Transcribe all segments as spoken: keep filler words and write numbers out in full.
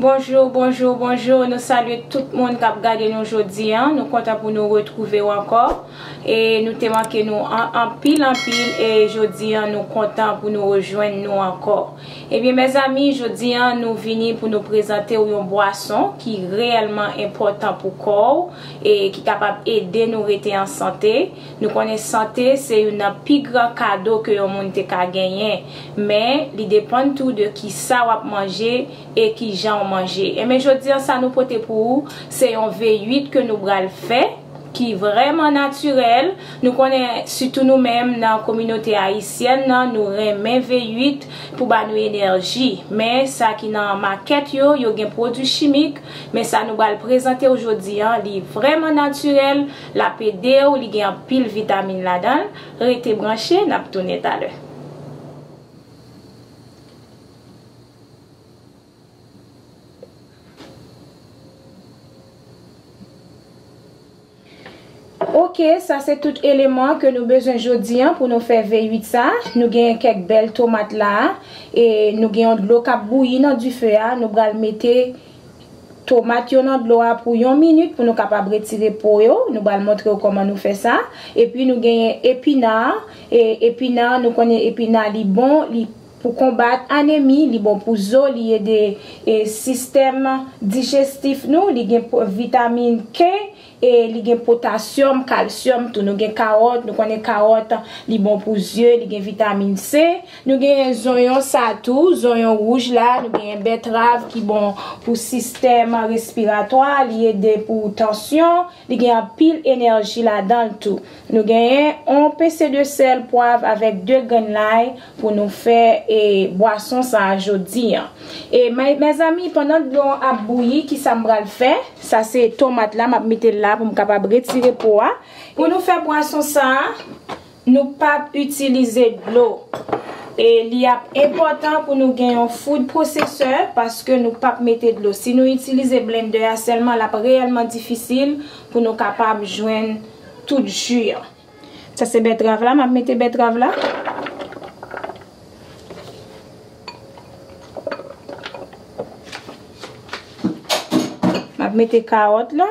Bonjou, bonjou, bonjou. Nou salye tout moun k ap gade nou jodi a. Nou kontan pou nou retwouve w ankò. E nou te manke nou an, anpil, anpil. E jodi a, nou kontan pou nou rejwenn nou ankò. Ebyen, mezanmi, jodi a, nou vini pou nou prezante w yon bwason ki reyèlman enpòtan pou kò w e ki kapab ede nou rete an sante. Nou konnen sante se youn nan pi gran kado ke yon moun te ka genyen, men li depann tou de ki sa w ap manje e ki jan w manje. Enben, jodi a sa nou pote pou ou, se yon V uit ke nou pral fè, ki vrèman natirèl. Nou konnen, sitou nou menm nan kominote ayisyèn nan, nou renmen V uit pou ba nou enèji. Men sa ki nan makèt yo, yo gen pwodui chimik, men sa nou pral prezante w jodi a, li vrèman natirèl, l ap ede w, li gen anpil vitamin ladan l. Rete branche, n ap tounen talè. Ok, sa se tout eleman ke nou bezwen jodi a pou nou fè V uit sa. Nou gen kèk bèl tomat la, e nou gen yon dlo k ap bouyi nan dife a. Nou pral mete tomat yo nan dlo a pou yon minit pou nou kapab retire po yo. Nou pral montre w kòman nou fè sa. Epi nou genyen epina. E epina, nou konnen epina li bon, li pou konbat anemi, li bon pou zo, li ede, e, sistèm dijestif nou, li gen po-, vitamin K, e li gen potasyòm, kalsyòm tou. Nou gen kawòt, nou konnen kawòt, li bon pou zye, li gen vitamin C. Nou genyen zonyon sa tou, zonyon wouj la, nou genyen bètrav ki bon pou sistèm respiratwa, li ede pou tansyon, li gen anpil enèji ladan l tou. Nou genyen yon pese de sèl, pwav avèk de grenn lay pou nou fè, e, bwason sa a jodi a. E, me-, mezanmi, pandan dlo an ap bouyi, ki sa m pral fè? Sa se tomat la, m ap mete l la pou m kapab retire po a. Pou nou fè bwason sa a, nou p ap itilize dlo. E li ap enpòtan pou nou gen yon food processor paske nou p ap mete dlo. Si nou itilize blendè a sèlman, l ap reyèlman difisil pou nou kapab jwenn tout ji an. Sa se bètrav la, m ap mete bètrav la. M ap mete kawòt la.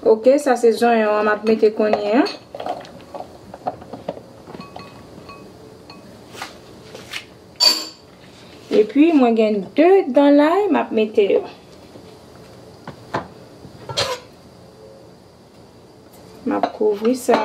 Ok, sa se zonyon an m ap mete kounye a. Epi, mwen gen de dan lay, m ap mete yo. M ap kouvri sa.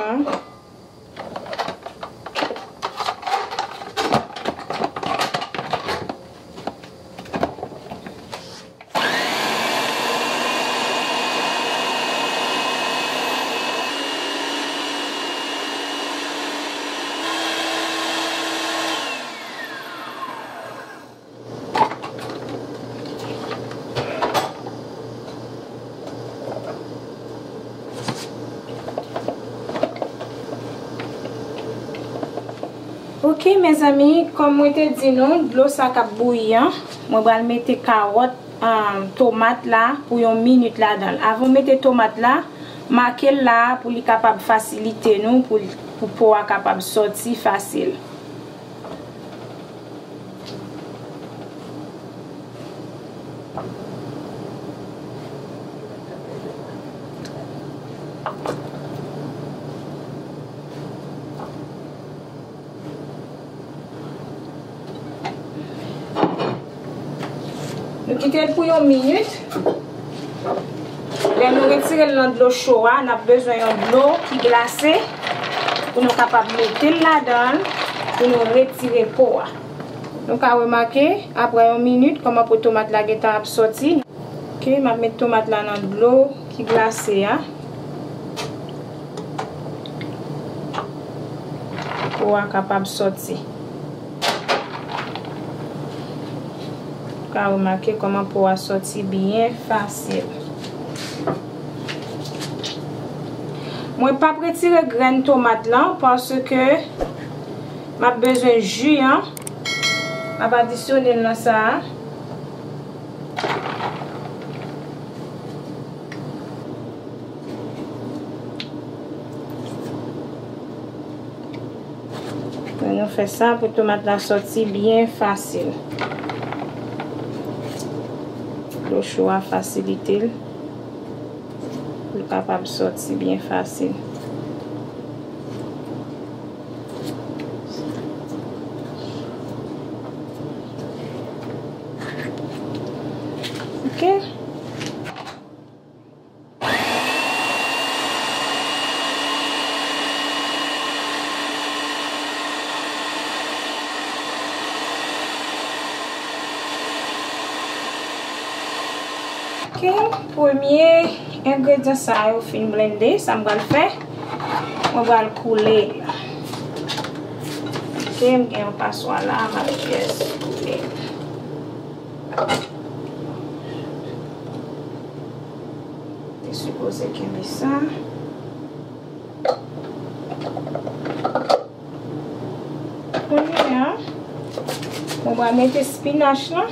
Ok, mezanmi, kòm mwen te di nou, dlo sa k ap bouyi an, mwen pral mete kawòt, um, tomat la pou yon minit ladan l. Avan w mete tomat la, make l la pou li kapab fasilite nou, pou, pou po a kapab sòti fasil. Nou kite l pou yon minit. Lè nou retire l nan dlo cho a, n ap bezwen yon dlo ki glase pou nou kapab mete l ladan l, pou nou retire po a. Nou ka remake, apre yon minit, kòman po tomat la gentan ap sòti. Ok, m ap met tomat la nan dlo ki glase a. Po a kapab sòti. Ou ka remake kòman po a sòti byen fasil. Mwen p ap retire grenn tomat lan paske m ap bezwen ji an. M ap adisyone l nan sa a. Nou fè sa pou tomat la sòti byen fasil. Dlo cho a fasilite l pou l kapab sòti byen fasil. Ok. Ok, premye engredyan sa yo fin blende, sa m pral fè, mwen pral koule l. Ok, m gen yon paswa la, m ap just koule l. Te sipoze kenbe sa. Kounye a, mwen pral mete spinach lan,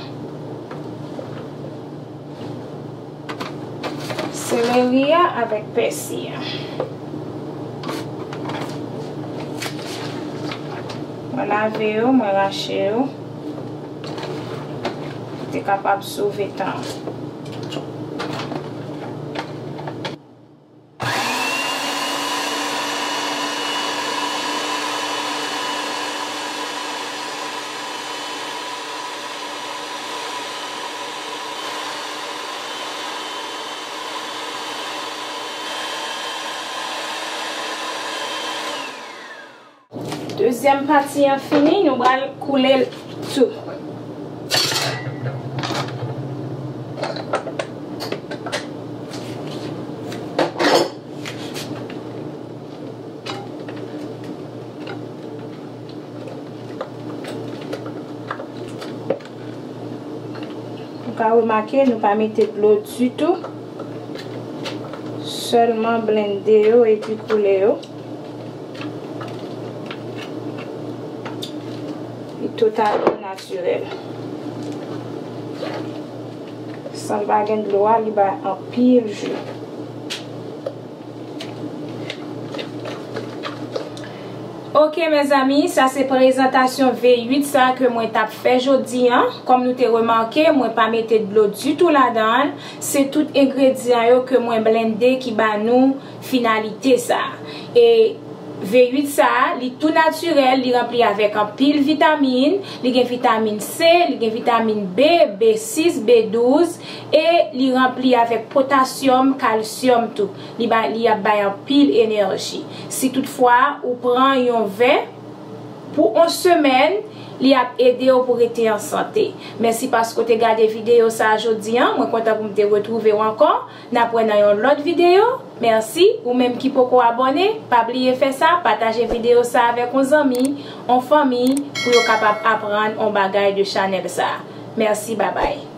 seleri a avèk pèsi a. Mwen lave yo, mwen rache yo. Pou te kapab sove tan. Dezyèm pati an fini, nou pral koule l tou. Nou ka remake, nou pa mete dlo ditou. Sèlman blende yo epi koule yo. Li totalman natirèl. San l pa gen dlo a, li bay anpil ji. Ok, mezanmi, sa se prezantasyon V uit sa ke mwen t ap fè jodi an. Kòm nou te remake, mwen pa mete dlo ditou ladan l. Se tout engredyan yo ke mwen blende ki ba nou finalite sa. E V uit sa, li tou natirèl, li ranpli avèk anpil vitamin, li gen vitamin C, li gen vitamin B, B sis, B douz, e li ranpli avèk potasyòm, kalsyòm tou. Li ba, li ap bay anpil enèji. Si toutfwa ou pran yon vè pou yon semèn, li ap ede w pou rete an sante. Mèsi paske w te gade videyo sa a jodi an. Mwen kontan pou m te retwouve w ankò. N ap wè nan yon lòt videyo. Mèsi. Ou menm ki poko abòne, pa bliye fè sa, pataje videyo sa avèk yon zanmi, yon fanmi, pou yo kapab aprann yon bagay de chanèl sa. Mèsi, babay.